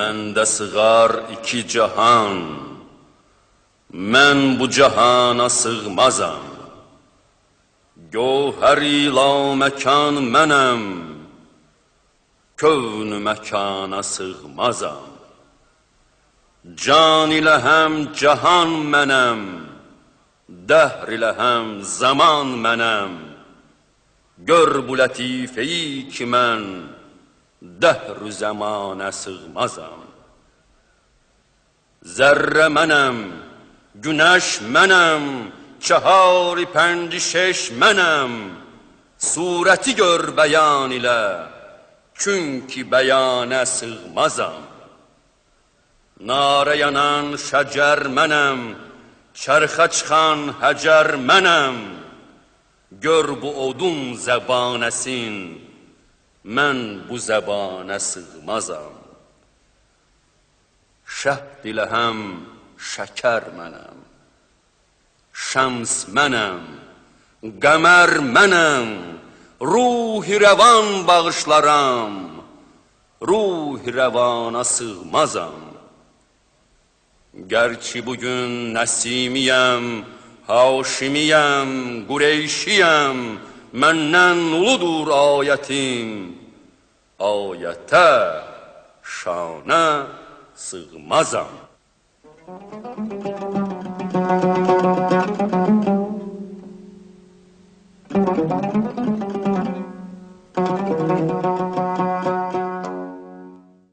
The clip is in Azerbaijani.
Məndə sığar iki cahan, mən bu cahana sığmazam. Gövhəri laməkan mənəm, kövn-ü məkana sığmazam. Can ilə həm cahan mənəm, dəhr ilə həm zaman mənəm. Gör bu lətifeyi ki mən, dəhr-ü zəmanə sığmazam. Zərrə mənəm, günəş mənəm, çəhar pəncə şeş mənəm. Surəti gör bəyan ilə, çünki bəyanə sığmazam. Narə yanan şəcər mənəm, çərxə çıxan həcər mənəm. Gör bu odun zəbanəsin, mən bu zəbanə sığmazam. Şəhd ilə həm şəkər mənəm, şəms mənəm, qəmər mənəm, ruhi rəvan bağışlaram, ruhi rəvana sığmazam. Gərçi bugün Nəsimiyəm, Haşimiyəm, Qureyşiyəm, məndən uludur ayətim, ayətə, şanə sığmazam.